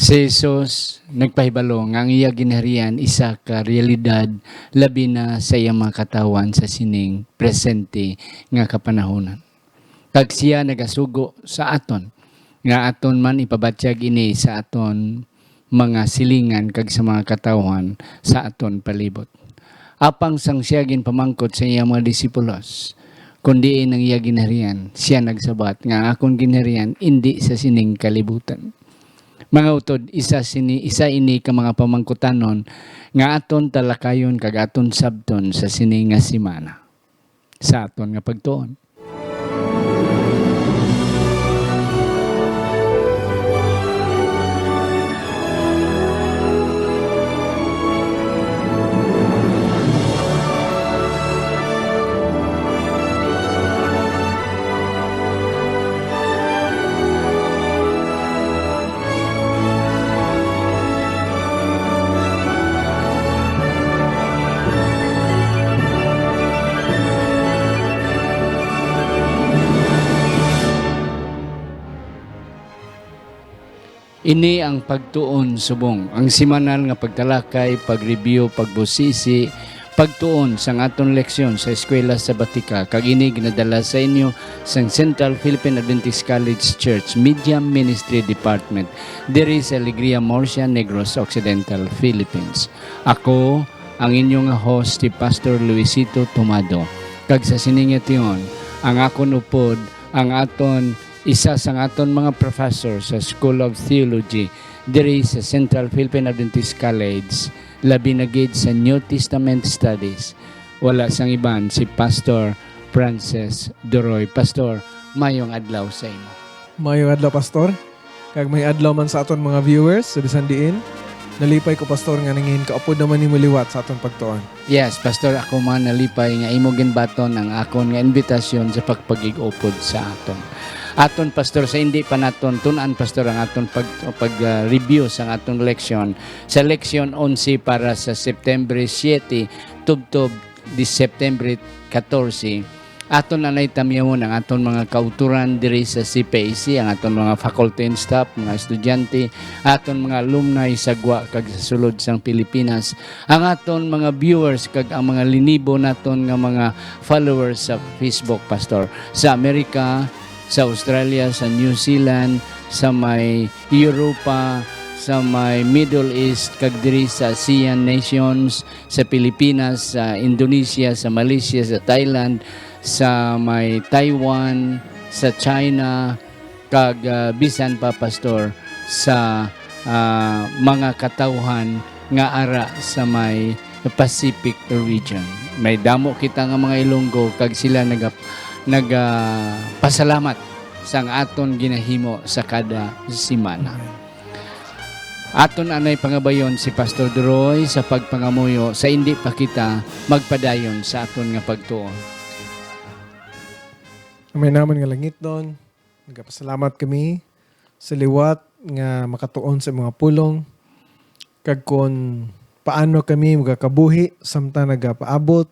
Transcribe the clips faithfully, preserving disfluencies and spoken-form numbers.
Si Jesus nagpahibalo nga ang iya ginharian isa ka realidad, labi na sa iyang mga katawhan sa sining presente nga kapanahonan. Kag siya nagasugo sa aton nga aton man ipabatyag ini sa aton mga silingan kag sa mga katawhan sa aton palibot. Apang sang siya ginpamangkot sa iya mga disipulos, kundi ang iya ginharian, siya nagsabat nga, "Ang akon ginharian indi sa sining kalibutan." Mga utod, isa sini, isa ini ka mga pamangkutanon nga aton talakayon kag aton sabton sa sini nga semana, sa aton nga pagtuon. Ini ang pagtuon subong, ang semanal nga pagtalakay, pag-review, pagbusisi, pagtuon sang aton leksyon sa Eskwela Sabatika, kag ini ginadala sa inyo sang Central Philippine Adventist College Church Media Ministry Department diri sa Alegria, Murcia, Negros Occidental, Philippines. Ako ang inyo nga host, si Pastor Luisito Tomado, kag sa sini nga tion, ang akon upod ang aton isa sang aton mga professor sa School of Theology diri sa Central Philippine Adventist College, labi na gid sa New Testament Studies. Wala sang iban, si Pastor Francis Doroy. Pastor, mayong adlaw sa imo. Mayong adlaw, Pastor. Kag may adlaw man sa aton mga viewers sa bisan diin. Nalipay ko, Pastor, nga nangin kaupod naman nimo liwat sa aton pagtuon. Yes, Pastor, ako man nalipay nga imo ginbaton ang akon nga invitasyon sa pagpagig-upod sa aton. Aton, Pastor, sa hindi pa naton tun-an, Pastor, ang aton pag, pag, ah, review sang aton leksyon, sa leksyon onse para sa September siete tubtob di September catorce, aton anay tamyawon ang aton mga kautoran diri sa C P A C, ang aton mga faculty and staff, mga estudyante, aton mga alumni sa gwa kag sa sulod sang Pilipinas, ang aton mga viewers kag ang mga linibo naton nga mga followers sa Facebook, Pastor, sa Amerika, sa Australia, sa New Zealand, sa may Europa, sa may Middle East, kag diri sa ASEAN nations, sa Pilipinas, sa Indonesia, sa Malaysia, sa Thailand, sa may Taiwan, sa China, kag, ah, bisan pa, Pastor, sa, ah, mga katawhan nga ara sa may Pacific region. May damo kita nga mga Ilonggo kag sila naga-, naga-, ah, pasalamat sang aton ginahimo sa kada semana. Aton anay pangabayon si Pastor Duroy sa pagpangamuyo sa indi pa kita magpadayon sa aton nga pagtuon. Amay namon nga langitnon, nagapasalamat kami sa liwat nga makatuon sa mga pulong, kag kon paano kami magakabuhi samtang nagapaabot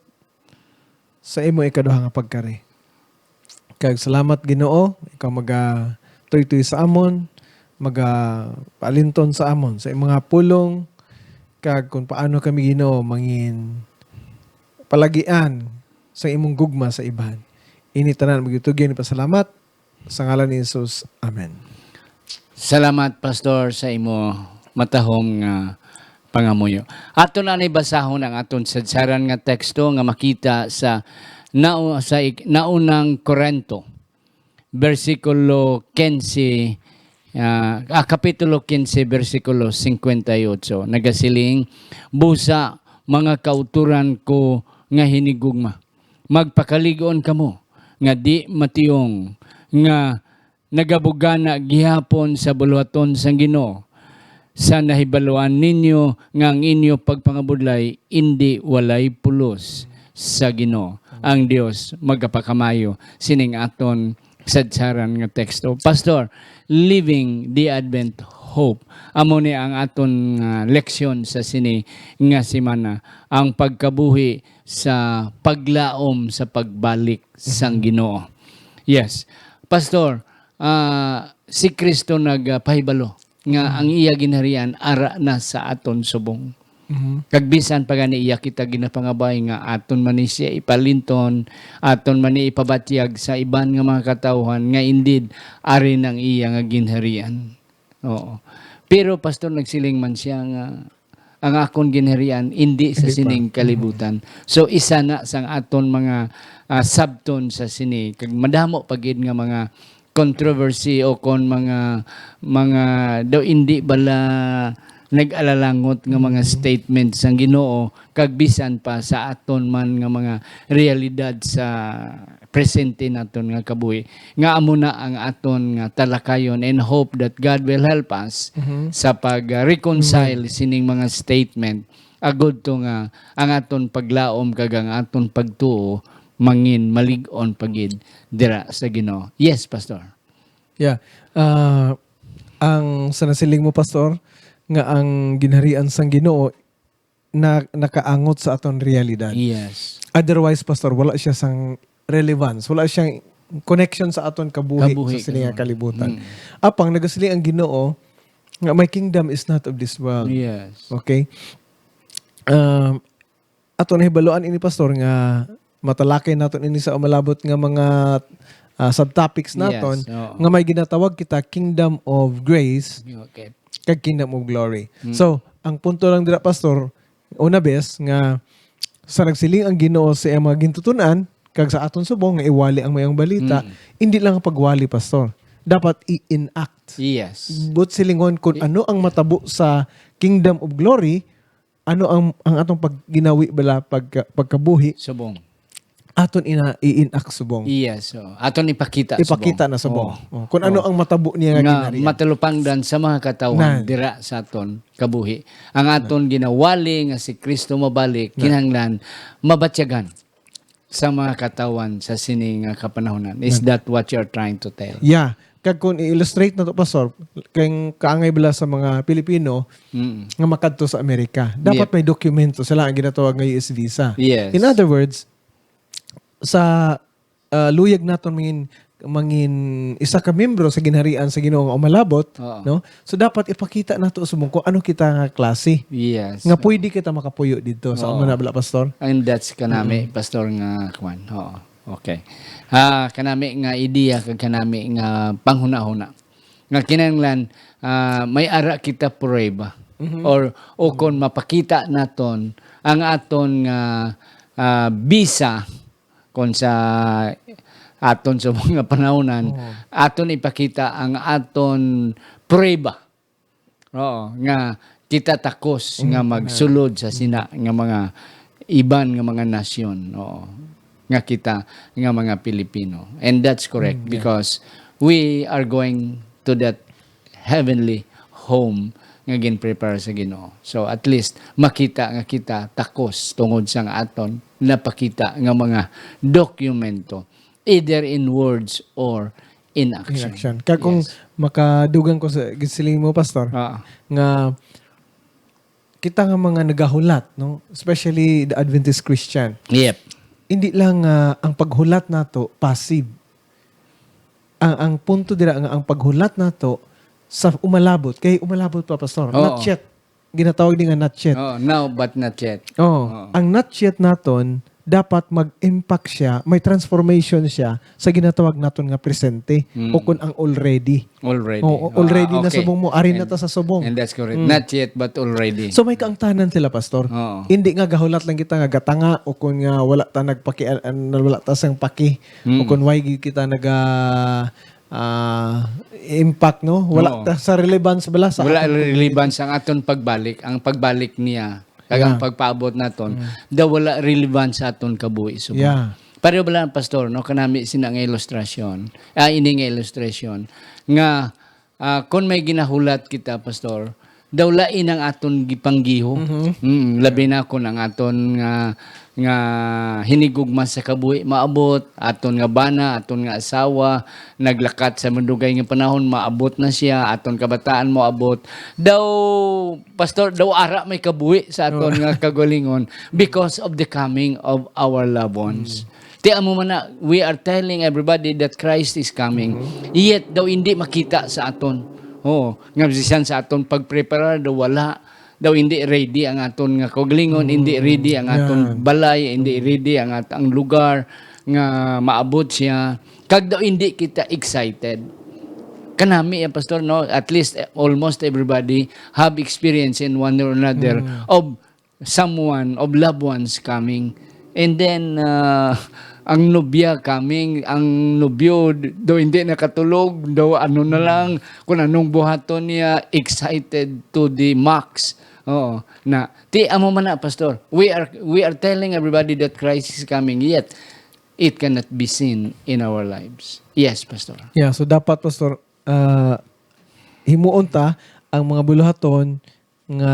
sa imo ikaduha nga pagkari. Kag salamat, Ginoo, ikaw magatuytoy sa amon, magapaalinton sa amon sa imong mga pulong, kag kung paano kami, Ginoo, mangin palagian sa imong gugma sa iban. Ini tanan magitugyan ni pasalamat sa ngalan ni Jesus. Amen. Salamat, Pastor, sa imo matahom nga pangamuyo. Aton anay basahon ang aton sadsaran nga teksto nga makita sa nau-, sa ik-, naunang Corinto, bersikulo quince, ah, ah, kapitulo quince, bersikulo cincuenta y ocho. Nagasiling, "Busa, mga kauturan ko nga hinigugma, magpakalig-on kamo nga di mationg nga nagabugana gihapon sa buluhaton sang Ginoo, sa nahibaluan ninyo nga ang inyo pagpangabudlay indi walay pulos sa Ginoo." Ang Dios magapakamayo sining aton sadsaran nga teksto. Pastor, living the Advent hope. Amo ni ang aton, ah, leksyon sa sini nga semana, ang pagkabuhi sa paglaom sa pagbalik sang Ginoo. Yes. Pastor, ah, si Kristo nagpahibalo nga ang iya ginharian ara na sa aton subong. Mhm. Kag bisan pa gani iya kita ginapangabay nga aton man ni siya ipalinton, aton man ni ipabatyag sa iban nga mga katawhan nga indeed ari nang iya nga ginharian. Oo. Pero, Pastor, nagsiling man siya nga ang akon ginharian indi sa Hindi pa. sining kalibutan. So, isa na sang aton mga, ah, sabton sa sini. Kag madamo pa gid nga mga controversy o kon mga, mga daw indi bala nag-alalangot nga mga statement sang Ginoo, kag bisan pa sa aton man nga mga realidad sa presente naton nga kabuhi, nga amo na ang aton nga talakayon, and hope that God will help us Mhm. sa pag-reconcile sining mga statement, agud to nga ang aton paglaom kag ang aton pagtuo mangin malig-on pa gid dira sa Ginoo. Yes, Pastor. Yeah. Ah, ang sa nasiling mo, Pastor, nga ang ginharian sang Ginoo na nakaangot sa aton realidad. Yes. Otherwise, Pastor, wala siya sang relevance, wala siyang connection sa aton kabuhi Kabuhi, sa sini nga kabuhi. kalibutan. Mm. Apang nagasiling ang Ginoo nga, "My kingdom is not of this world." Yes. Okay? Um, ato na hibaluan ini, Pastor, nga matalakay naton ini sa umalabot nga mga, ah, subtopics naton Yes, oo. nga may ginatawag kita Kingdom of Grace Okay. kag Kingdom of Glory. Mm. So, ang punto lang dira, Pastor, una bes nga sa nagsiling ang Ginoo sa iyang mga gintutunan kag sa aton subong nga iwali ang mayong balita, Mm. hindi lang ang pagwali, Pastor. Dapat i-enact. Yes. But silingon kung I- ano ang matabo sa Kingdom of Glory, ano ang, ang atong pag-, ginawi bala pagka-, pagkabuhi, Subong. aton ina, i-enact subong. Yes, so, aton ipakita Ipakita subong. na subong. Oo. Oh, kung ano Oo. ang matabo niya nga Nga ginharian. matalupangdan sa mga katawhan Nan. dira sa aton kabuhi. Ang aton ginawali nga si Kristo mabalik, Nan. kinahanglan mabatyagan sa mga katawhan sa sini nga kapanahonan. Is Nan. that what you're trying to tell? Yeah. Kag kung i-illustrate nato, Pastor, kay kaangay bala sa mga Pilipino Mm. nga makadto sa Amerika, dapat Yep. may dokumento sila, ang ginatawag nga U S visa. Yes. In other words, sa, ah, luyag naton mangin, mangin isa ka membro sa ginharian sa Ginoo nga umalabot, Oo. no? So, dapat ipakita nato subong kung ano kita nga klase Yes. nga pwede kita makapuyo dito. Sa Oo. Amo na bala, Pastor? And that's kanami, Mm. Pastor, nga kwan. Oo. Okay. Ah, kanami nga ideya kag kanami nga panghunahuna nga kinahanglan, ah, may ara kita prueba Mhm. or, o kon mapakita naton ang aton nga, ah, bisa kon sa aton sa mga panahonan, Oo. aton ipakita ang aton prueba. Oo, nga kita takos Mm, nga amen. magsulod sa sina nga mga iban nga mga nasyon, oo, nga kita nga mga Pilipino. And that's correct Mm, yeah. because we are going to that heavenly home nga gin-prepare sa Ginoo. So, at least, makita nga kita takos tungod sa nga aton napakita nga mga dokumento, either in words or in action. In action. Kag kung Yes. makadugang ko sa gisiling mo, Pastor, Ah. nga kita nga mga nagahulat, no? Especially the Adventist Christian. Yep. Hindi lang, ah, ang paghulat nato passive. Ang, ang punto dira nga ang paghulat nato sa umalabot, kay umalabot pa, Pastor. Oo. Not yet. Ginatawag ni nga not yet. Oo, now but not yet. Oh, Oo. ang not yet naton, dapat mag-impact siya, may transformation siya sa ginatawag naton nga presente Mm. o kun ang already. Already. Oo, Ah, already na okay. subong mo, ari na And, ta sa subong. and that's correct. Mm. Not yet, but already. So, may kaangtanan sila, Pastor. Oo. Hindi nga gahulat lang kita nga gatanga o kun nga wala ta nagpaki-, an-, wala ta sang paki Mm. o kun why gid kita naga, ah, impact, no? Wala Oo. ta sa relevance bala sa Wala aton relevance ang aton pagbalik, ang pagbalik niya, kag ang Yeah. pagpaabot naton, Mm. daw wala relevance sa aton kabuhi subong. Yeah. Pareho bala, Pastor, no, kanami sina nga ilustrasyon, ah, ini nga ilustrasyon, nga, ah, kon may ginahulat kita, Pastor, daw lain ang aton gipanggiho. Mhm. Mm, labi na kon ang aton nga, nga hinigugma sa kabuhi maabot, aton nga bana, aton nga asawa, naglakat sa madugay nga panahon, maabot na siya, aton kabataan moabot. Daw, Pastor, daw ara may kabuhi sa aton Oh. nga kagalingon because of the coming of our loved ones. Mm. Ti amo man na, we are telling everybody that Christ is coming. Mhm. Yet, daw hindi makita sa aton. Oo, nga bisan sa aton pagpreparar, daw wala. Daw hindi ready ang aton nga kaugalingon, hindi ready ang aton Yan. balay, hindi ready ang at-, ang lugar nga maabot siya. Kag daw hindi kita excited. Kanami, eh, Pastor, no? At least, eh, almost everybody have experience in one or another Mm. of someone, of loved ones coming. And then, uh, ang nobya coming, ang nobyo, d-, daw hindi nakatulog, daw ano na lang, kung anong buhaton niya, excited to the max. Oo, na, ti, amo man na, Pastor. We are, we are telling everybody that Christ is coming, yet it cannot be seen in our lives. Yes, Pastor. Yeah, so dapat, Pastor, ah, himuon ta ang mga buluhaton nga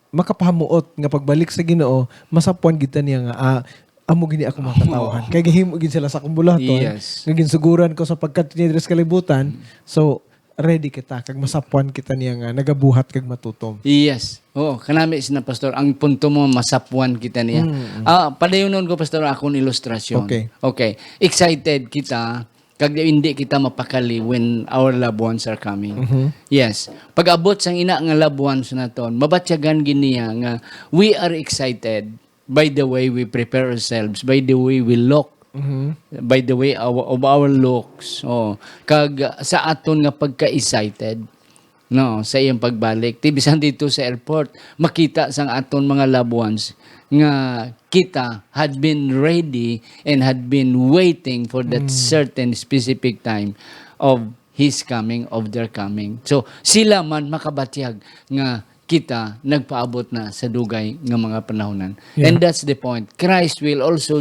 makapahamuot nga pagbalik sa Ginoo, masapwan gid ta niya nga, ah, amo gini ako mga katawhan. Kay gihimo gid sila sa akong buluhaton, Yes. nga ginsuguran ko sa pagkadto niya diri sa kalibutan. So, ready kita, kag masapwan kita niya nga nagabuhat kag matutom. Yes. Oo, kanami sina Pastor. Ang punto mo, masapwan kita niya. Mm, mm. Ah, padayunon ko, Pastor, akong ilustrasyon. Okay. Okay. Excited kita, kag hindi kita mapakali when our loved ones are coming. Mhm. Yes. Pag-abot sang ina nga loved ones naton, mabatyagan gid niya nga we are excited by the way we prepare ourselves, by the way we look, Mhm. by the way our, of our looks. Oh, kag, uh, sa aton nga pagka-excited, no, sa iyang pagbalik. Ti bisan dito sa airport, makita sang aton mga loved ones nga kita had been ready and had been waiting for that Mm. certain specific time of his coming, of their coming. So, sila man makabatyag nga kita nagpaabot na sa dugay nga mga panahonan. Yeah. And that's the point. Christ will also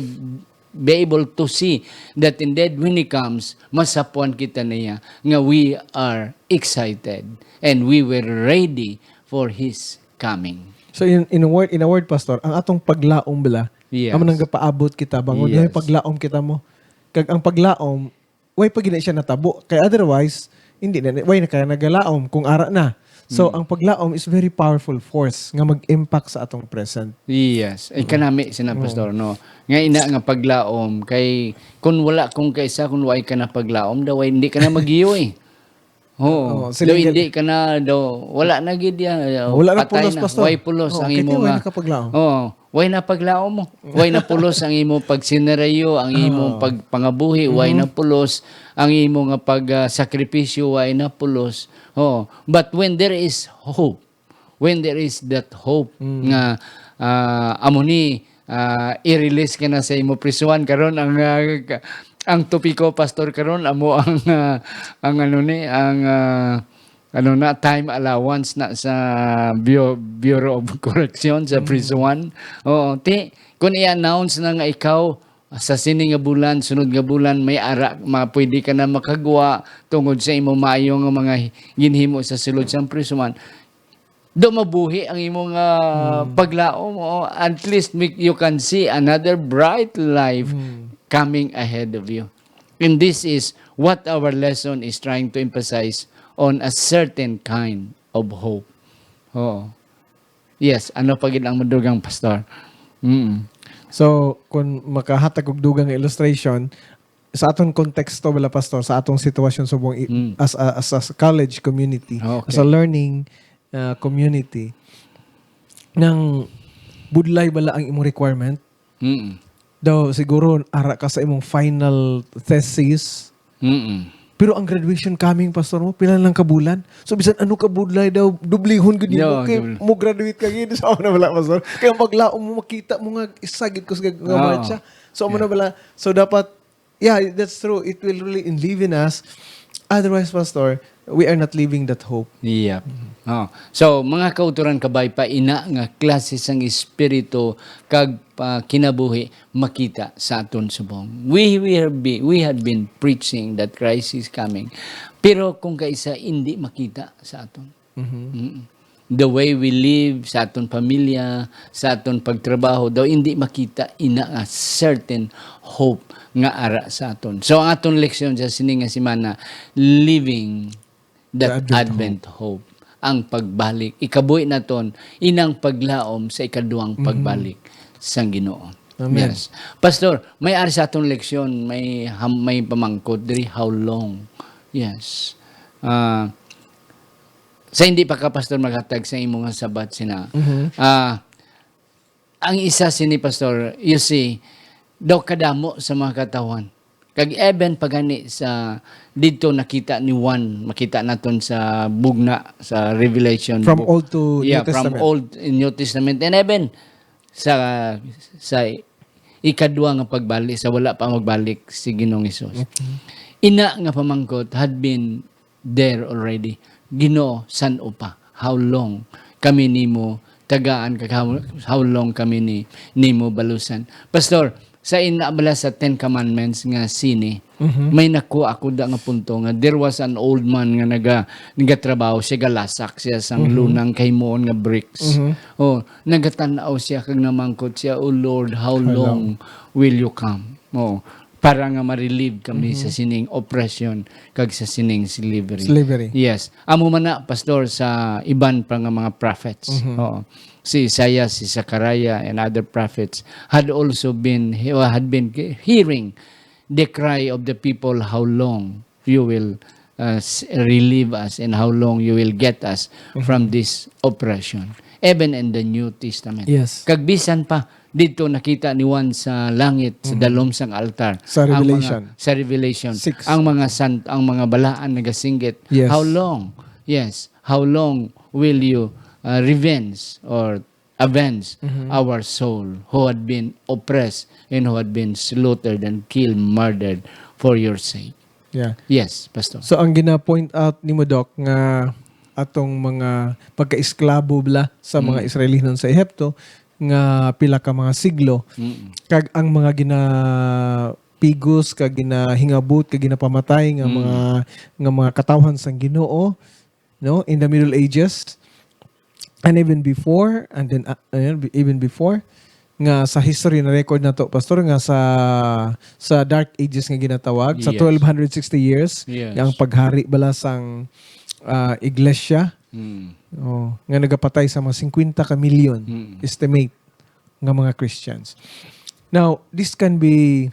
be able to see that indeed when He comes, masapwan kita niya nga we are excited and we were ready for His coming. So in, in a word, in a word, Pastor, ang atong paglaom bala, Yes. amo nang gapaabot kita, bangon Yes. may paglaom kita mo. Kag ang paglaom, way pa gina siya natabo. Kay otherwise, hindi na, way na kaya nagalaom kung ara na. So, Mm. ang paglaom is very powerful force nga mag-impact sa atong present. Yes. Ay, Mm. kanami sina Oo. Pastor, no? Nga ina nga paglaom, kay kung wala kung kaisa, kung way ka na paglaom, daw way, hindi ka na mag-iyo eh. Oo. Oo, Daw siling hindi gal- ka na, daw, wala na gid yan. Wala na Patay pulos, na. Pastor. Way pulos Oo, ang kay imo way nga na kapaglaom. Oo. Way na paglaom mo. Way na pulos ang imo pagsinarayo, ang imo Oo. pagpangabuhi, way Mm-hmm. na pulos ang imo nga pag, ah, sakripisyo, way na pulos. Oo. But when there is hope, when there is that hope Mm. nga, ah, amo ni, ah, i-release ka na sa imo prisuhan karon ang, ah, ka-, ang topiko, Pastor, karon amo ang, ah, ang ano ni, ang, ah, ano na, time allowance na sa Bu-, Bureau of Correction sa Mm. prisuhan. Oo, ti, kung i-announce na nga ikaw sa sini nga bulan, sunod nga bulan, may ara, ma-, pwede ka na makagwa tungod sa imo maayo nga mga hi-, ginhimo sa sulod sa prisuhan. Do mabuhi ang imo nga Hmm. paglaom, o at least make, you can see another bright life Hmm. coming ahead of you. And this is what our lesson is trying to emphasize on a certain kind of hope. Oo. Yes, ano pa gid ang madugang, Pastor? Mm. So, kung makahatag og dugang nga illustration, sa aton konteksto bala, Pastor, sa atong sitwasyon subong i-, Mm. as a, as a college community, Okay. as a learning, uh, community, nang budlay bala ang imong requirement? Mm. Daw siguro ara ka sa imong final thesis. Mm. Pero ang graduation coming, Pastor, mo, pila lang ka bulan. So, bisan ano ka budlay daw, dublihon gid nimo. Yo, Kay double. mo graduate ka gid. So, amo na bala, Pastor. Kaya ang paglaom mo, makita mo nga, isa gid ko sa gag-, nga Oo. marcha. So, amo na Yeah. bala. So, dapat, yeah, that's true. It will really enliven us. Otherwise, Pastor, we are not living that hope. Yep. Mm. Oh. So, mga kauturan, kabay pa, ina nga klase sang espiritu kag pa kinabuhi makita sa aton subong. We, we have be-, we had been preaching that Christ is coming. Pero kung kaisa hindi makita sa aton. Mhm. Mm. The way we live sa aton pamilya, sa aton pagtrabaho, daw hindi makita ina nga certain hope nga ara sa aton. So, ang aton leksyon sa sini nga semana, living that The Advent Advent hope. Ang pagbalik. Ikabuhi naton, inang paglaom sa ikaduhang Mhm. pagbalik sang Ginoo. Amen. Yes. Pastor, may ari sa atong leksyon, may ham-, may pamangkot diri, how long? Yes. Ah, Sa hindi pa ka, Pastor, maghatag sa imo nga sabat sina. Mhm. Ah, ang isa sini, Pastor, you see, daw kadamo sa mga katawhan. Kag even pa gani sa didto nakita ni Juan, makita naton sa bugna sa Revelation From book. Old to New Yeah, from Testament. Old and New Testament. And even sa, sa ikadwa nga pagbalik, sa wala pa magbalik si Ginoong Hesus. Okay. Ina nga pamangkot had been there already. Ginoo, san-o pa? How long kami nimo tagaan, kag how, how long kami ni, nimo balusan? Pastor, sa ina bala sa Ten Commandments nga sini, Mhm. may nakuha ako da nga punto nga there was an old man nga naga-, nagatrabaho siya, galasak siya sang Mhm. lunang kahimuon nga bricks. Mhm. Oh, nagatan-aw siya kag namangkot siya, "Oh Lord, how How long long? will you come?" Oh, para nga ma-relieve kami Mhm. sa sining oppression kag sa sining slavery. Slavery. Yes. Amo man na, Pastor, sa iban pa nga mga prophets. Mhm. Oo. Si Isaiah, si Zechariah, and other prophets had also been, had been hearing the cry of the people, "How long you will, uh, s-, relieve us, and how long you will get us Mhm. from this oppression?" Even in the New Testament. Yes. Kag bisan pa, didto nakita ni Juan sa langit, sa Mhm. dalom sang altar. Sa Ang mga, Revelation. sa Revelation, Six. ang mga sant-, ang mga balaan nagasinggit, Yes. "How long? Yes, how long will you, uh, revenge or avenge Mhm. our soul who had been oppressed and who had been slaughtered and killed, murdered for your sake?" Yeah. Yes, Pastor. So, ang gina-point out nimo, Doc, nga atong mga pagka-esklabo bala sa mga Mm. Israelinon sa Ehipto, nga pila ka mga siglo, Mm. kag ang mga ginapigos, kag ginahingabot, kag ginapamatay nga Mm. mga, nga mga katawhan sang Ginoo, no, in the Middle Ages, and even before, and then, uh, ayun, even before, nga sa history na record nato, Pastor, nga sa, sa Dark Ages nga ginatawag, sa Yes. twelve hundred sixty years, Yes. nga ang paghari bala sang, ah, iglesia, Mm. oh, nga nagapatay sa mga singkwenta ka milyon, Mm. estimate, nga mga Christians. Now, this can be,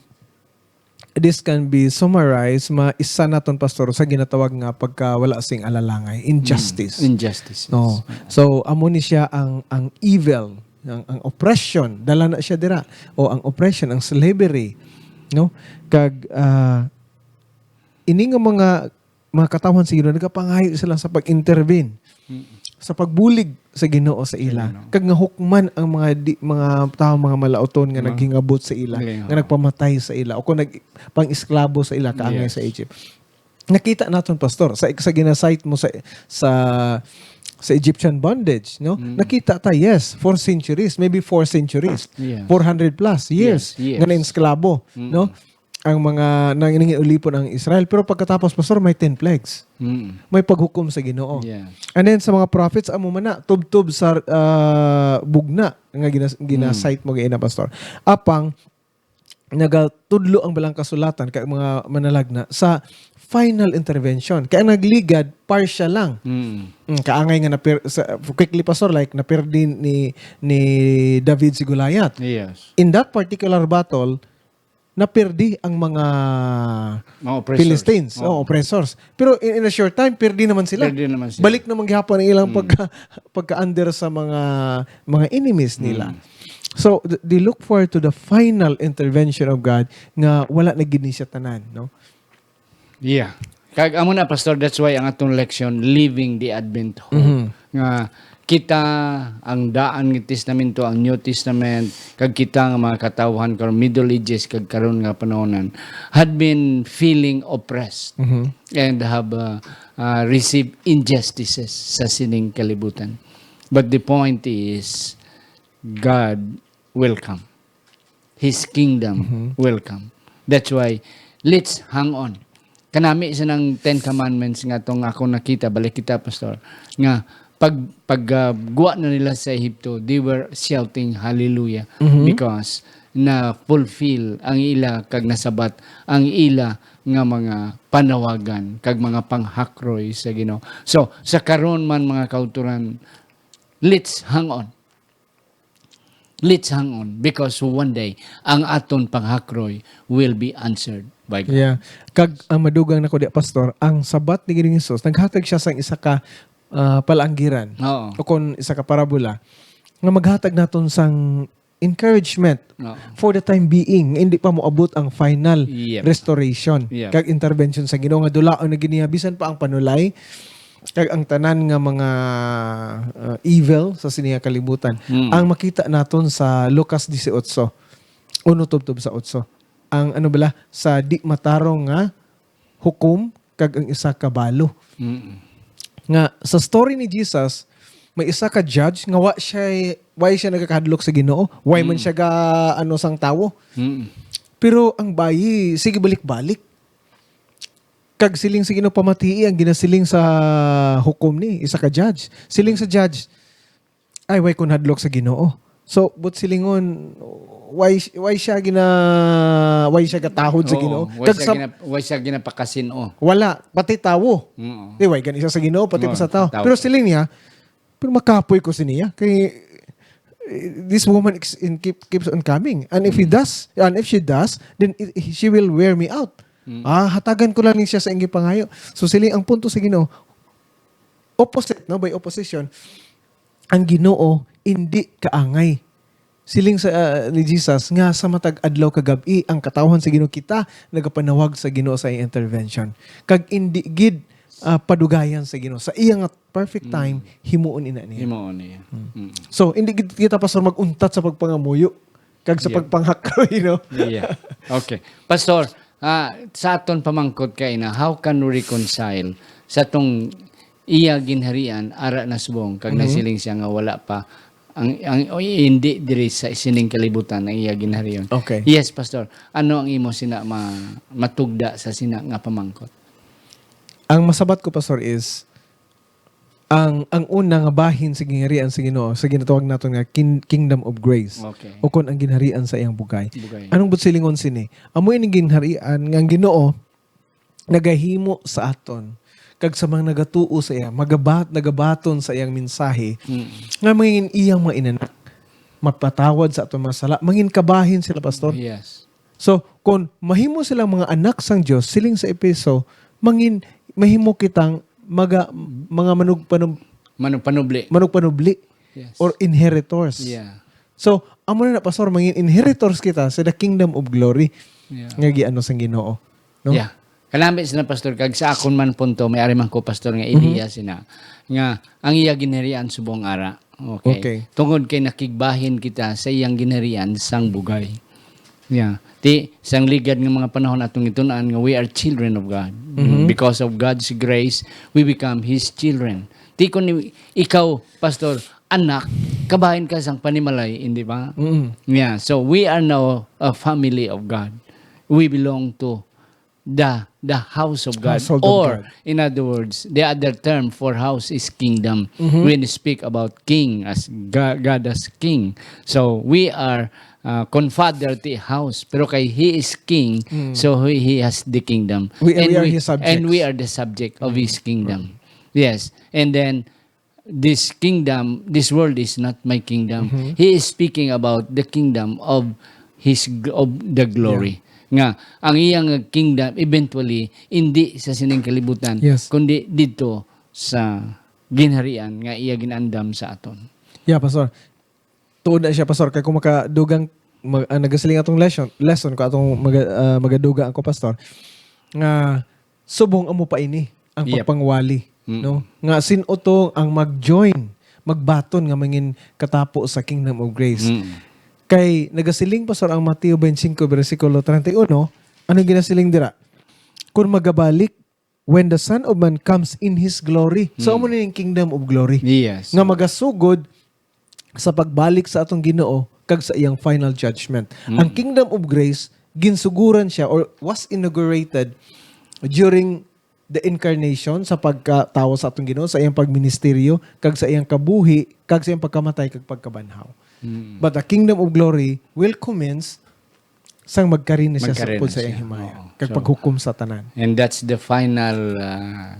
this can be summarized, ma-, isa naton, Pastor, sa ginatawag nga pagkawala sing alalangay, injustice. Mm, injustice, yes. No. So, amo ni siya ang, ang evil, ang, ang oppression, dala na siya dira. O ang oppression, ang slavery, no? Kag, ah, ini nga mga, mga katawhan sa Ginoo, nagapangayo sila sa pag-intervene, Mm. sa pagbulig sa Ginoo sa ila, Sa Ginoo. kag nga hukman ang mga di, mga tawo, mga malauton nga Mga naghingabot sa ila, Ginoo. nga nagpamatay sa ila, o kung nag-, pang-esklabo sa ila, kaangay Yes. sa Egypt. Nakita naton, Pastor, sa, sa gina-cite mo sa, sa, sa Egyptian bondage, no? Mm. Nakita ta, yes, for centuries, maybe four centuries, Yeah. four hundred plus years Yes, yes. nga naesklabo, Mm. no? Ang mga nang-, nanginulipon ang Israel. Pero pagkatapos, Pastor, may ten plagues. Mm. May paghukom sa Ginoo. Yeah. And then sa mga prophets, amo man na, tubtob sa, ah, bugna nga ginas-, gina-cite Mm. mo gaina, Pastor. Apang, nagatudlo ang Balang Kasulatan kay mga manalagna sa final intervention. Kaya nagligad, partial lang. Mm. Mm, kaangay nga napir-, sa, quickly, Pastor, like, napirdi ni, ni David si Goliath. Yes. In that particular battle, napirdi ang mga Mga oppressors. Philistines, Oo. oh, oppressors. Pero in, in a short time, pirdi naman sila. Pirdi naman sila. Balik naman gihapon ang ilang Mm. pagka-, pagka-under sa mga, mga enemies nila. Mm. So, th-, they look forward to the final intervention of God nga wala na gid ni siya tanan, no? Yeah. Kag amo na, Pastor, that's why ang atong leksyon, Living the Advent Hope. Mhm. Nga kita, ang daan nga testamento, ang New Testament, kag kita nga mga katawhan karon, Middle Ages, kag karon nga panahon, had been feeling oppressed Mhm. and have, uh, uh, received injustices sa sining kalibutan. But the point is, God will come. His kingdom Mhm. will come. That's why, let's hang on. Kanami sa nang Ten Commandments nga tong ako nakita, balik kita, Pastor, nga pag, pag, ah, guwa na nila sa Ehipto, they were shouting, "Hallelujah," Mhm. because na-fulfill ang ila kag nasabat ang ila nga mga panawagan kag mga panghakroy sa Ginoo. So, sa karon man, mga kauturan, let's hang on. Let's hang on, because one day, ang aton panghakroy will be answered by God. Yeah. Kag ang madugang nako di, Pastor, ang sabat ni Ginoong Hesus, naghatag siya sang isa ka ah, palaanggiran, Oo. o kon isa ka parabola, nga maghatag naton sang encouragement Oo. for the time being, nga hindi pa moabot ang final Yep. restoration Yep. kag intervention sa Ginoo, nga dulaon na gid niya bisan pa ang panulay kag ang tanan nga mga, ah, evil sa sini nga kalibutan. Mm. Ang makita naton sa Lucas dieciocho, uno tubtob sa otso, ang ano bala, sa di matarong nga hukom kag ang isa ka balo. Mm. Nga sa story ni Jesus, may isa ka judge nga wa siya, wa siya nagakahadlok sa Ginoo. Why man Mm. siya ga, ano, sang tawo? Mm. Pero ang bayi, sige balik-balik. Kag siling sa Ginoo, pamatii ang ginasiling sa hukom ni isa ka judge. Siling sa judge, "Ay, why ko nahadlok sa Ginoo?" So, but silingon, why, why siya gina-, why siya gatahod sa Oo, Ginoo? Why Kag siya sa gina-, why siya ginapakasin-o? Wala, pati tawo. Oo. Di, why gani siya sa Ginoo, pati pa Oo, sa tawo. tawo. Pero siling niya, "Pero makapoy ko siniya. Kay, eh, this woman ex-, in, keep, keeps on coming. And if he Mm. does, and if she does, then i-, she will wear me out." Mm. Ah, hatagan ko lang ni siya sa iyang pangayo. So, siling ang punto sa Ginoo, opposite, no, by opposition, ang Ginoo indi kaangay. Siling sa, ah, ni Jesus nga sa matag adlaw kag gab-i ang katawhan sa Ginoo, kita nagapanawag sa Ginoo sa iyang intervention. Kag indi gid, ah, padugayan sa Ginoo. Sa iya nga perfect Mm. time, himuon ina niya. Himuon niya. Mm. Mm. So, indi gid kita, Pastor, mag-untat sa pagpangamuyo kag sa Yeah. pagpanghakroy, no? Yeah. Okay. Pastor, ah, sa aton pamangkot kay na, how can we reconcile sa tong iya ginharian ara na subong kag Mhm. nasiling siya nga wala pa ang, ang, o, hindi diri sa sining kalibutan ang iya ginharian? Okay. Yes, Pastor. Ano ang imo sina ma-, matugda sa sina nga pamangkot? Ang masabat ko, Pastor, is ang, ang una nga bahin sa ginharian sa Ginoo, sa ginatawag naton nga kin-, Kingdom of Grace, Okay. o kon ang ginharian sa iyang bugay. Bugay. Anong buot silingon sini? Amo ini ginharian nga ang Ginoo nagahimo sa aton kag sa mga nagatuo sa iya, magabat-, nagabaton sa iyang mensahe, Mm. nga mangin iyang mga inanak, mapatawad sa aton mga sala, mangin kabahin sila, Pastor. Yes. So, kung mahimo silang mga anak sang Dios, siling sa Efeso, mangin, mahimo kitang maga-, mga manug-, panub-, Manugpanubli. manugpanubli Yes. or inheritors. Yeah. So, amo na na, Pastor, mangin inheritors kita sa the kingdom of glory Yeah. nga giano sang Ginoo. No? Yeah. Kalami sila, Pastor, kag sa akon man punto, may ari man ko, Pastor, nga Mhm. ideya sina, nga ang iya ginharian subong ara. Okay. Okay. Tungod kay nakigbahin kita sa iyang ginharian sang bugay. Yeah. Ti, sang ligad nga mga panahon atong gitun-an nga we are children of God. Mhm. Because of God's grace, we become His children. Ti, kung i-, ikaw, Pastor, anak, kabahin ka sang panimalay, hindi ba? Mm. Yeah. So, we are now a family of God. We belong to the, the house of God. Household of Or, God. in other words, the other term for house is kingdom. Mhm. When you speak about king as Ga-, God as king. So, we are, uh, confather to a house. Pero kay he is king, Mm. so he, he has the kingdom. We, And we are we, his subjects. and we are the subject of his Mm. kingdom. Yes. And then, this kingdom, this world is not my kingdom. Mhm. He is speaking about the kingdom of his g-, of the glory. Yeah. Nga, ang iyang kingdom, eventually, hindi sa sining kalibutan, Yes. kundi dito sa ginharian nga iya ginandam sa aton. Yeah, Pastor. Tuod na siya, Pastor. Kay kung makadugang, mag-, ah, nagasiling atong lesson, lesson ko atong maga-, ah, magadugang ako, Pastor, nga subong amo pa ini ang Yep. pagpangwali, Mm. no? Nga sin-o to ang mag-join, magbaton nga mangin katapo sa Kingdom of Grace. Mm. Kay nagasiling, Pastor, ang Mateo twenty-five, bersikulo treinta y uno, ano ginasiling dira? Kung magabalik, "When the Son of Man comes in His glory." So, Mm. amo na yung Kingdom of Glory. Yes. Nga magasugod sa pagbalik sa atong Ginoo kag sa iyang final judgment. Mm. Ang Kingdom of Grace, ginsuguran siya or was inaugurated during the incarnation, sa pagkatawo sa atong Ginoo, sa iyang pagministeryo, kag sa iyang kabuhi, kag sa iyang pagkamatay, kag pagkabanhaw. Mm. But the Kingdom of Glory will commence sang magkari na siya Magkari sa upod na sa iyang siya. himaya, Oo. kag So, paghukom sa tanan. And that's the final, uh,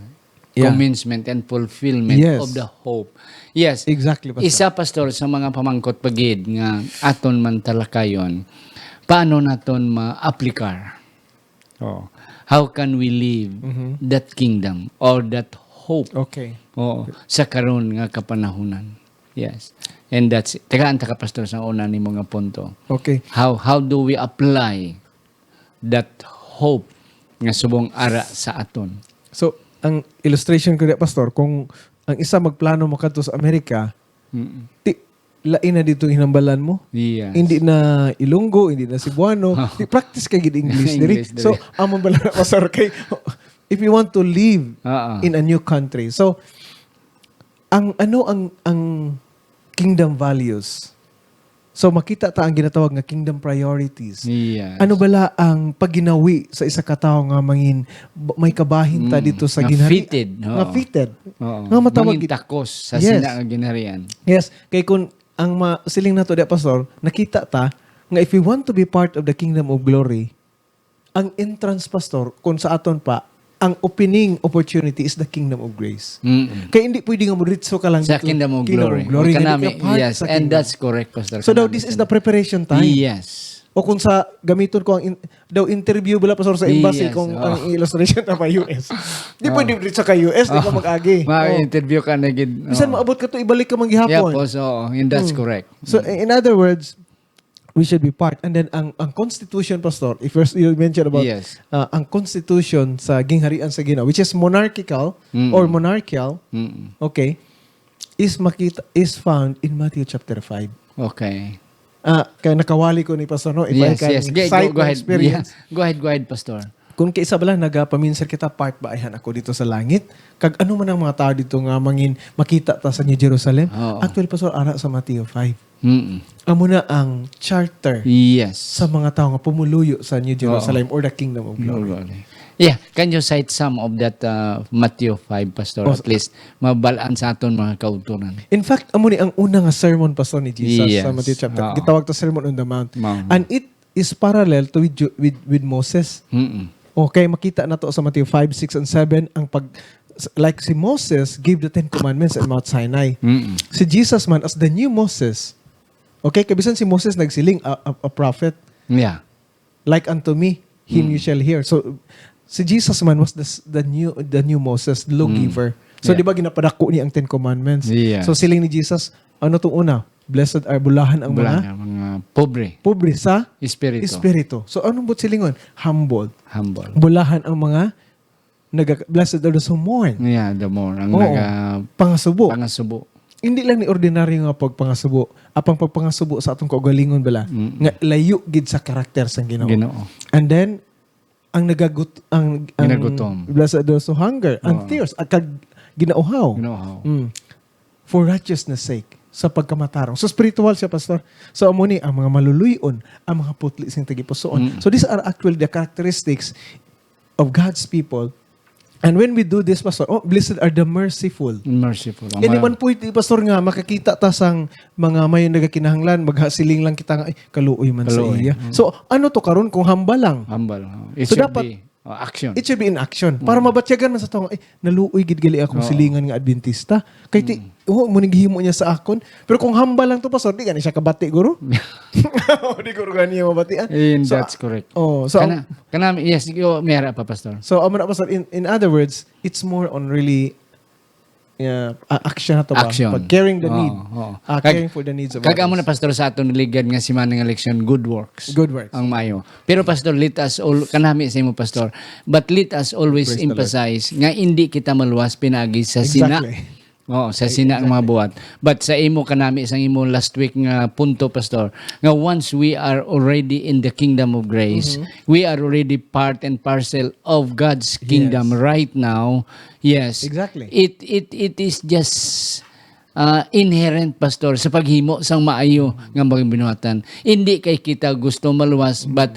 Yeah. commencement and fulfillment Yes. of the hope. Yes. Exactly, Pastor. Isa, Pastor, sa mga pamangkot pa gid nga aton man talakayon, paano naton ma-aplikar? Oh. How can we live Mhm. that kingdom or that hope. Okay. Oo, sa karon nga kapanahunan. Yes. And that's, tagaan ta ka, Pastor, sa una nimo nga punto. Okay. How how do we apply that hope nga subong ara sa aton? So, ang illustration ko diya, Pastor, kung ang isa magplano mo kadto sa Amerika, Mm. ti, lain na dito hinambalan mo. Yes. Hindi na Ilonggo, hindi na Cebuano. Di practice kay gid English diri. English diri. So, amon bala na, Pastor, kay if you want to live Oo. in a new country. So, ang ano ang ang kingdom values? So, makita ta ang ginatawag nga kingdom priorities. Yes. Ano bala ang pagginawi sa isa ka tawo nga mangin may kabahin ta Mm, dito sa nga ginhari- fitted, oo. Nga fitted. Oo. Nga matawag Mangin gid- takos sa Yes. sina nga ginharian. Yes, kay kung ang ma- siling nato di, Pastor, nakita ta nga if we want to be part of the kingdom of glory, ang entrance, Pastor, kung sa aton pa, ang opening opportunity is the kingdom of grace. Mm-mm. Kaya hindi pwede nga mo-ritso ka lang Sa dito, kingdom of kingdom glory. of glory. Wa ka Hindi nami- ka part yes, sa and kingdom. That's correct, Pastor. So daw, Kanami this is sa- the preparation time. Yes. O kung sa gamiton ko ang in- daw interview bala, Pastor, sa embassy Yes, kung oo. ang illustration na pa U S. Di Oo. pwede dito sa ka U S, di ka Oo. mag-agi. Mag-interview ka na gid. Bisan Oo. maabot ka to, ibalik ka Yeah, manggihapon. po, so, and that's Hmm. correct. So, in other words, we should be part. And then, ang ang constitution, Pastor, if you're, you mentioned about Yes. uh, ang constitution sa gingharian sa Ginoo, which is monarchical Mm. or monarchical, Mm. okay, is makita is found in Matthew chapter five. Okay. Ah, kaya nakawali ko ni Pastor, no? If I Yes, can yes. Go, cite go, go my ahead. experience. Yeah. Go ahead, go ahead, Pastor. Kung kaisa bala nagapaminsan kita, part ba ayhan ako dito sa langit? Kag ano man ang mga tao dito nga mangin makita ta sa New Jerusalem? Oo. Actually, Pastor, ara sa Mateo five. Mm. Amo na ang charter Yes. sa mga tao nga pumuluyo sa New Jerusalem or the Kingdom of Glory. Glory. Yeah, can you cite some of that uh, Matthew five, Pastor? Oh, At least, mabalaan sa aton mga kauturan. In fact, amo ni ang una nga sermon, Pastor, ni Jesus Yes. sa Matthew chapter. Oo. Gitawag to Sermon on the Mount. Mount. And it is parallel to with, Ju- with, with Moses. Mm-mm. Okay, makita na to sa Matthew five, six, and seven, ang pag, like si Moses gave the Ten Commandments in Mount Sinai. Mm-mm. Si Jesus man, as the new Moses, okay, kabisan si Moses nagsiling, a, a, a prophet, Yeah. like unto me, him Mm. you shall hear. So, si Jesus man was the, s- the new the new Moses, the lawgiver. So, Yeah. di ba ginapadako niya ang Ten Commandments? Yeah. So, siling ni Jesus, ano tong una? Blessed are, bulahan ang Wala mga na, mga pobre. pobre sa Espiritu. Espiritu. So, anong but silingon? Humble. Humble. Bulahan ang mga naga, blessed are those who mourn. Yeah, the more. Ang Oo. naga Pangasubo. Pangasubo. Hindi lang ni ordinaryo nga pagpangasubo, apang pagpangasubo sa atong kaugalingon bala, Mm. nga layo gid sa karakter sang Ginoo. Ginoo. And then, ang nagagut ang, ang Ginagutom. Blessed are those who hunger and Oo. thirst, at kag ginauhaw. Ginauhaw. Mm. For righteousness sake, sa pagkamatarong. So, spiritual siya, Pastor. So, amo ni ang mga maluluy-on, ang mga putli sing tagipusoon. Mm. So, these are actually the characteristics of God's people. And when we do this, Pastor, oh, blessed are the merciful. Merciful. Ang Hindi mga- man pwede, Pastor, nga makakita ta sang mga may nagakinahanglan, maghasiling lang kita nga, "Ay, kaluoy man sa Kaluoy. iya." Mm. So, ano to karon kung hamba lang? Humble. Oh. It So, should dapat be, oh, action. It should be in action. Para Mm. mabatyagan man sa tao nga, "Ay, naluoy gid gali akong Oo. silingan nga Adventista." Kay ti, Mm. oh, mo nang gihimo niya sa akon. Pero kung hamba lang to, Pastor, di gani siya kabati, guro. Di guro gani niya mabatian. And So, that's correct. Oh, so, Kana, kana, yes, yo, mera pa, Pastor. So, amo na, Pastor, in, in other words, it's more on really uh, a- action na to ba? Action. Pag caring the Oo, need. Oo. Ah, Kag- caring for the needs of Kag amo na, others. Pastor, sa aton ligad nga simana nga leksyon, good works. Good works. Ang maayo. Pero, Pastor, let us all, kanami sa imo, Pastor, but let us always Praise the Lord. emphasize nga hindi kita maluwas pinagi sa sina. Exactly. Oo, sa sina ang mga buhat. But sa imo kanami, sa imo last week nga punto, Pastor, nga once we are already in the kingdom of grace, Mm-hmm. we are already part and parcel of God's kingdom Yes. right now. Yes. Exactly. It it it is just uh, inherent, Pastor, sa paghimo sang maayo nga mga binuhatan. Hindi kay kita gusto maluwas, but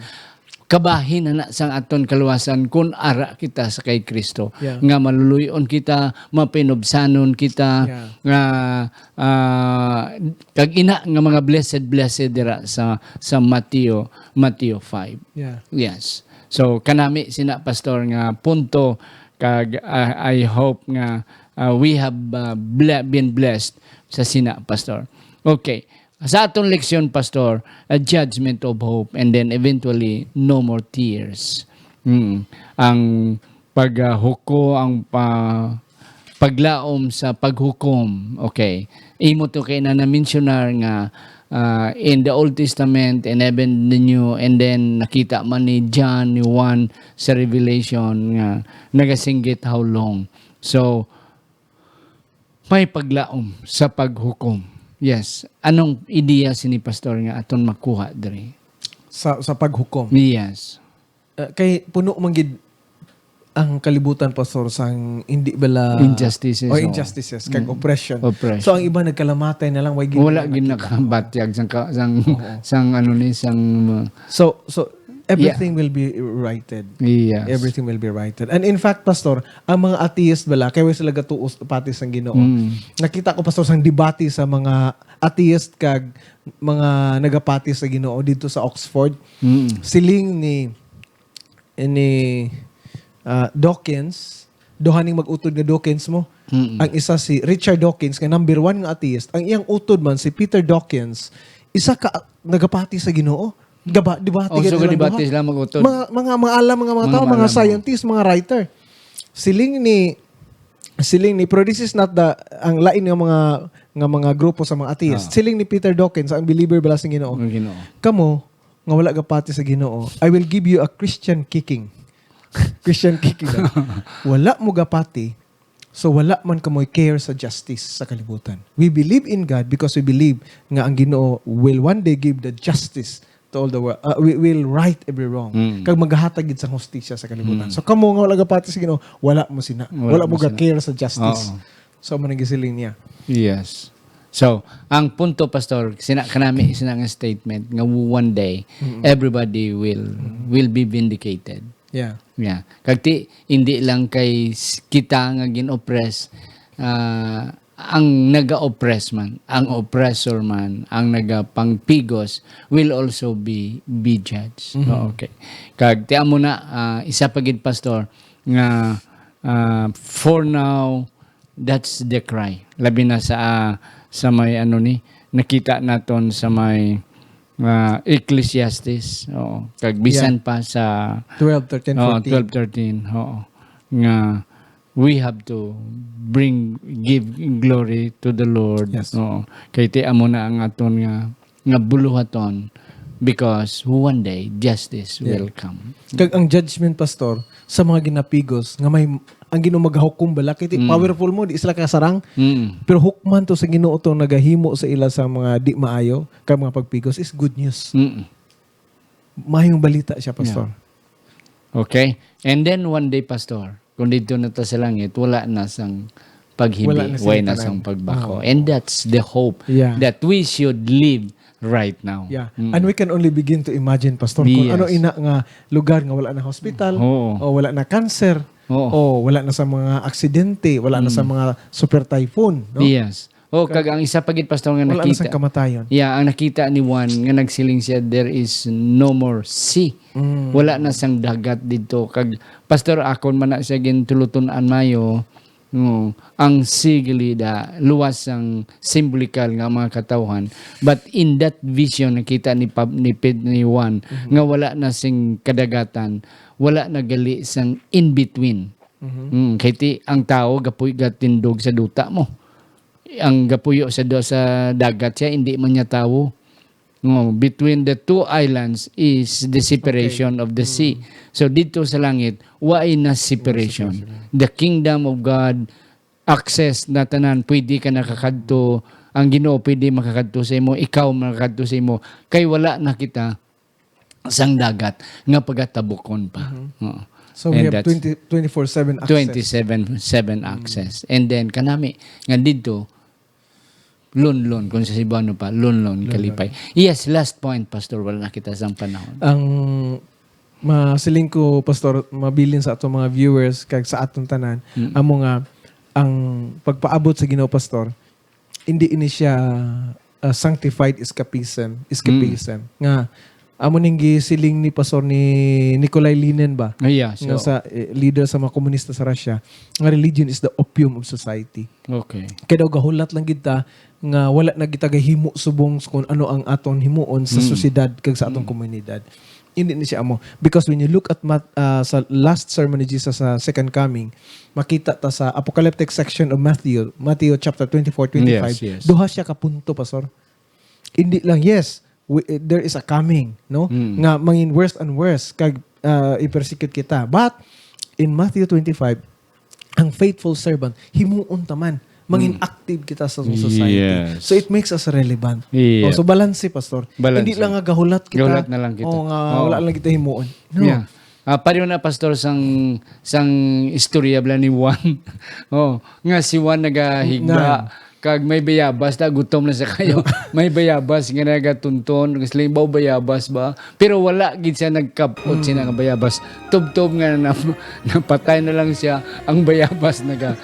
kabahin na sang aton kaluwasan kung ara kita sa kay Kristo. Yeah. Nga maluluy-on kita, mapinubsanon kita, Yeah. nga ah, kag ina nga mga blessed, blessed dira sa sa Mateo, Mateo five. Yeah. Yes. So, kanami sina, Pastor, nga punto, kag ah, I hope nga ah, we have ah, ble- been blessed sa sina, Pastor. Okay. Sa aton leksyon, Pastor, a judgment of hope, and then eventually, no more tears. Mm. Ang paghuko, ang pa, paglaom sa paghukom. Okay. Imo to kay na na-mensionar nga, ah, in the Old Testament and even the New, and then nakita man ni John, ni Juan sa Revelation nga nagasinggit how long. So, may paglaom sa paghukom. Yes. Anong ideya sini, Pastor, nga aton makuha diri? Sa, sa paghukom? Yes. Uh, kay puno man gid ang kalibutan, Pastor, sang hindi bala Injustices, o oo. Injustices, kag Mm. oppression. Oppression. So, ang iba nagkalamatay na lang, way gid Wala nila gid nakita. Nakabatyag sang ka-, sang, Oo. sang ano ni, sang, uh, So, so everything Yeah. will be righted. Yes. Everything will be righted. And in fact, Pastor, ang mga atheist bala, kay way sila gatuos pati sang Ginoo. Mm. Nakita ko, Pastor, sang debate sa mga atheist kag mga nagapati sa Ginoo dito sa Oxford. Mm. Siling ni ni, ah, Dawkins, duha ning mag-utod nga Dawkins mo. Mm-mm. Ang isa si Richard Dawkins, nga number one nga atheist. Ang iyang utod man si Peter Dawkins, isa ka nagapati sa Ginoo. Gaba-, debate Oh, gid so sila debate duha. Sila mag-utod. Mga, mga, mga alam, mga, mga Mga tao, mga maalam, oh. Scientist, mga writer. Siling ni, siling ni, pero this is not the, ang lain nga mga, nga mga grupo sa mga atheist. Ah. Siling ni Peter Dawkins, ang believer bala sa Ginoo. Ang Ginoo. Kamo, nga wala gapati sa Ginoo, I will give you a Christian kicking. Christian kicking daw. Wala mo gapati, so wala man kamoy care sa justice sa kalibutan. We believe in God because we believe nga ang Ginoo will one day give the justice to all the world. Uh, we will right every wrong. Mm. Kag magahatag gid sang hustisya sa kalibutan. Mm. So kamo nga wala gapati sa Ginoo, wala mo sina. Wala Wala mo mo sina. Ga-care sa justice. Oo. So, mo nang gisiling niya. Yes. So, ang punto, Pastor, sina kanami, sina nga statement nga one day, Mm-mm. everybody will, Mm-mm. will be vindicated. Yeah. Yeah. Kag ti, hindi lang kay s-, kita nga gin-oppress, ah, ang naga-oppress man, ang oppressor man, ang nagapangpigos will also be, be judged. Mm-hmm. Oh, okay. Kag ti amo na, ah, isa pa gid, Pastor, nga, ah, for now, that's the cry. Labi na sa, ah, sa may ano ni, nakita naton sa may, ah, Ecclesiastes, oo. Kag bisan Yeah. pa sa Twelve, thirteen, oo, fourteen. Twelve, thirteen, oo. Nga we have to bring, give glory to the Lord. Yes. Oo. Kay ti amo na ang aton nga, nga buluhaton because one day justice Yeah. will come. Kag ang judgment, Pastor, sa mga ginapigos nga may ang Ginoo magahukom bala kay ti Mm. powerful mo, di sila kasarang. Mm. Pero hukman to sa Ginoo to nagahimo sa ila sa mga di maayo kag mga pagpigos is good news. Mm. Mayong balita siya, Pastor. Yeah. Okay. And then one day, Pastor, kung didto na ta sa langit, wala na sang paghibi, Wala na sila way na tanan. sang pagbako. Oo. And that's the hope Yeah. that we should live right now. Yeah. Mm. And we can only begin to imagine, Pastor, kung Yes. ano ina nga lugar nga wala na hospital, Oo. o wala na cancer, Oo. o wala na sa mga aksidente, wala na sa Mm. mga super typhoon, no? Yes. Oh, Ka-, kag ang isa pa gid, Pastor, nga wala na nakita. Sa kamatayon. Yeah, ang nakita ni Juan nga nagsiling siya, "There is no more sea." Mm. Wala na sang dagat didto. Kag, Pastor, akon man na siya gintulutun-an mayo, no, ang sea gali da, luwas sang simbolikal nga mga katawhan. But in that vision, nakita ni Pab-, ni Ped-, ni Juan, Mhm. nga wala na sing kadagatan, wala na gali sang in-between. Mhm. Mm, kay ti, ang tawo gapuy-, gatindog sa duta mo. Ang gapuyo sa do-, sa dagat siya, hindi man niya tawo. No, between the two islands is the separation Okay. of the sea. Mm. So, dito sa langit, wala na separation. Wala separation. The kingdom of God, access na tanan, pwede ka nakakadto, ang Ginoo pwede makakadto sa imo, ikaw makakadto sa imo. Kay wala na kita sang dagat nga pagatabukon pa. Mhm. Oo. So, we And have that's twenty, twenty-four seven access. Twenty-seven seven Mm. access. And then, kanami, nga didto, lunlon, kung sa Cebuano pa, lunlon, Lunlon. kalipay. Yes, last point, Pastor, wala na kita sang panahon. Ang masiling ko, Pastor, mabilin sa atong mga viewers, kag sa atong tanan, Mm. amo nga, ang pagpaabot sa Ginoo, Pastor, hindi ini siya, uh, sanctified escapism, escapism. Mm. Nga, amo ning gisiling ni Pastor ni Nikolai Lenin ba? Ah, yeah, Nga so sa, eh, leader sa mga komunista sa Russia, nga religion is the opium of society. Okay. Kaya daw gahulat lang gid ta nga wala na kita gahimo subong sa kung ano ang aton himuon sa Mm. sosyedad kag sa atong Mm. komunidad. Hindi ni siya amo. Because when you look at Mat-, ah, sa last sermon ni Jesus sa second coming, makita ta sa apocalyptic section of Matthew, Matthew chapter twenty-four, twenty-five, Yes, yes. Duha siya ka punto, Pastor. Hindi lang, yes, we, there is a coming, no? Mm. Nga mangin worse and worse kag ah, i-persecute kita. But in Matthew twenty-five, ang faithful servant, himuon ta man, mangin Mm. active kita sa society. Yes. So it makes us relevant. Yeah. Oh, so balanse, Pastor. Balanse. Hindi lang nga gahulat kita. Gahulat na lang kita. Oh, nga Oh. wala lang kita himuon. No. Yeah. Ah, pareho na, Pastor, sang sang istorya bala ni Juan. Oh, nga si Juan nagahigda Ngan. kag may bayabas, na gutom na siya kayo. May bayabas nga nagatunton, kasi limbaw bayabas ba? Pero wala gid siya nagkabot Mm. siya nga bayabas. Tubtob nga na, napatay na lang siya, ang bayabas naga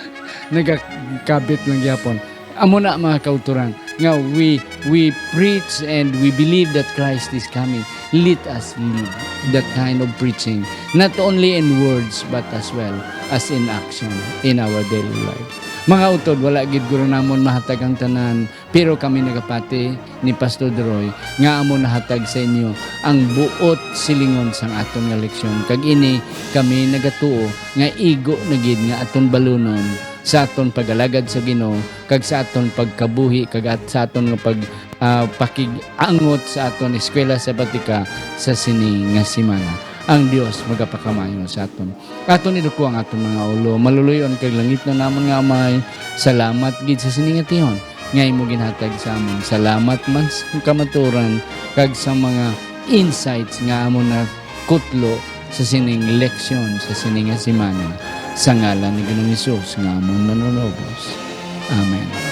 nagakabit lang gyapon. Amo na, mga kauturan, nga we we preach and we believe that Christ is coming. Let us live that kind of preaching, not only in words but as well as in action in our daily life. Mga utod, wala gid guro namon mahatag ang tanan, pero kami nagapati ni Pastor Roy nga amo nahatag sa inyo ang buot silingon sang aton nga leksyon. Kag ini kami nagatuo nga igo na gid nga aton balunon sa aton pag-alagad sa Ginoo kag sa aton pagkabuhi kag at sa aton nga pag ah, pakig-angot sa aton eskwela sabatika sa sini nga semana. Ang Dios magapakamaayo sa aton. Aton iduko ang aton mga ulo. Maluluy-on kag langitnon namon nga Amay, salamat gid sa sini nga tihon nga imo ginhatag sa amon. Salamat man sa kamaturan kag sa mga insights nga amon na kutlo sa sining leksyon sa sini nga semana. Sa ngalan ni Ginoong Hesus nga amon Manunubos. Amen.